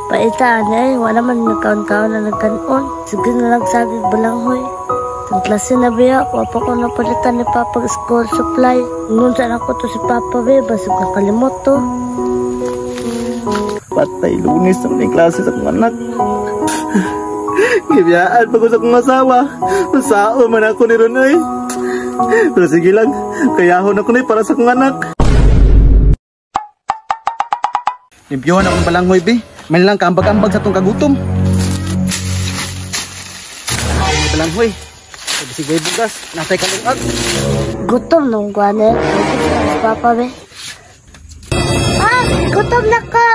Paita ani ay, wala man nagkaon-kaon na nagkanon. Sige na lang sagig balanghoy. Ang klase na biya, wa pa ko napalitan ni Papa school supply. Ngun saan ako to si Papa be, basig nakalimot to. Patay, Lunes naman yung klase sa akong anak. Gibiyaan pa ko sa akong asawa. Masao man ako ni Ronoy. Pero sige lang, kayahon ako ni para sa akong anak. Limpyuhan akong balanghoy, be. May lang kaambag-ambag sa itong kagutom. Ay, balanghoy. Bisig way bugas, natay kalungag. Gutom nung guane. Si Papa be. Ah, gutom na ko!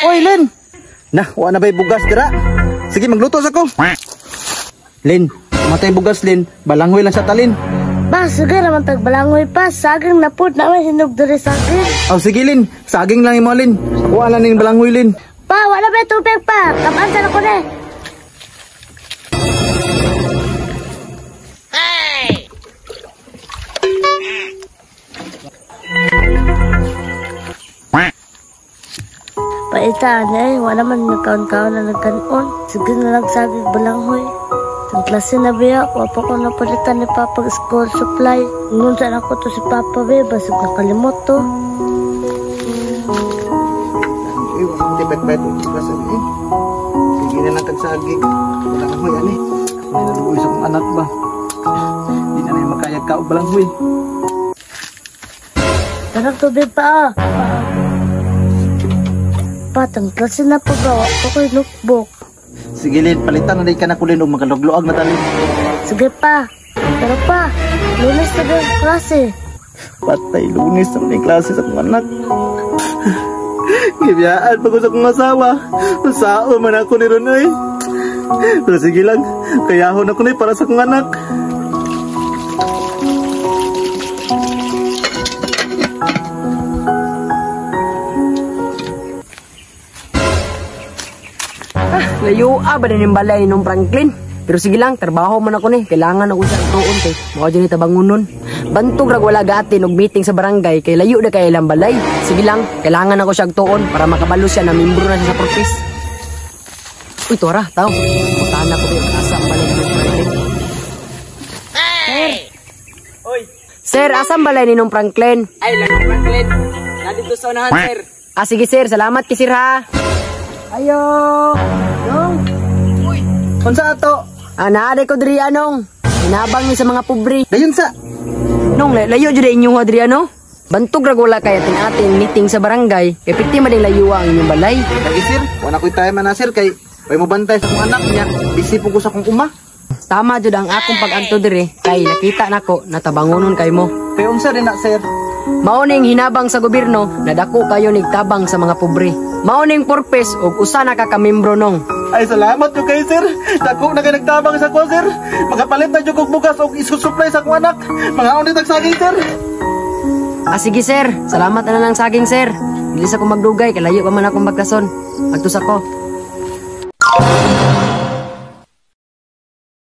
Oy, Lin! Nah, wala na ba'y bugas dira? Sige, magluto sa ko. Lin, matay bugas, Lin. Balanghoy lang sa talin. Ba, sige naman tagbalanghoy pa. Saging na po naman hinog diri saging. Aw, sige, Lin. Saging lang imo, Lin. Wala na ning balanghoy, Lin. Pa, wala ba tubig pa? Kapan sa ko na. Hey! Paita ani ay, wala man nagkaon-kaon na nagkanon. Sige na lang sagig balanghoy. Ang klase na biya, wa pa ko napalitan ni Papa school supply. Ngun saan ako to si Papa be, basig nakalimot to. Tipet-pet ang bugas ani. Sige na lang tagsagig. Balanghoy ani. May naluoy sa akong anak ba. Di na na makayag ka og balanghoy. Parang tubig pa ah. Patang klase na pa ba, wa pa ko'y notebook. Sige Lin, palitan na din ka na kulin og magalugluag na talin. Sige pa. Pero pa, Lunes na din klase. Patay, Lunes na din klase sa akong anak. Gibiyaan pa ko sa akong asawa. Masao man ako ni Ronoy. Pero sige lang, kayahon ako ni para sa akong anak. Layo ba din yung balay nung Franklin? Pero sige lang, trabaho man ako ni. Kailangan ako sa tuon kay mao dyan itabangunon. Bantog rag wala gaatin og meeting sa barangay kay layo na kay ilang balay. Sige lang, kailangan ako siyang tuon para makabalo siya na membro na siya sa protest. Uy, tora, tao. Puntahan ako yung asa ang balay ni Franklin. Hey! Oy. Sir, asang balay ni nung Franklin? Ay, lang Franklin. Nandito sa unahan, sir. Ah, sige sir, salamat kay sir ha. Ayo. Nong. Uy, unsa ato? Ah, naade ko diri anong. Hinabang ni sa mga pobre. Dayon sa. Nong, layo jud inyo ha diri ano? Bantog ra wala kay ating ating meeting sa barangay. Kay piti man layo ang inyong balay. Lagi sir, wala koy time na sir kay way mo bantay sa akong anak niya. Busy po ko sa akong uma. Tama jud ang akong pag-agto diri kay nakita nako natabangonon kay mo. Kay unsa din na sir? Mao ning hinabang sa gobyerno na dako kayo nigtabang sa mga pobre. Mao ning purpose og usa na ka ka-membro nong. Ay salamat jud kay sir. Dako na kay nagtabang sa ko sir. Makapalit na jud kog bugas og isusupply sa akong anak. Mga unit ang saging sir. Ah sige sir, salamat na lang saging sir. Bilis ako magdugay kay layo pa man akong bagkason. Agtos ako.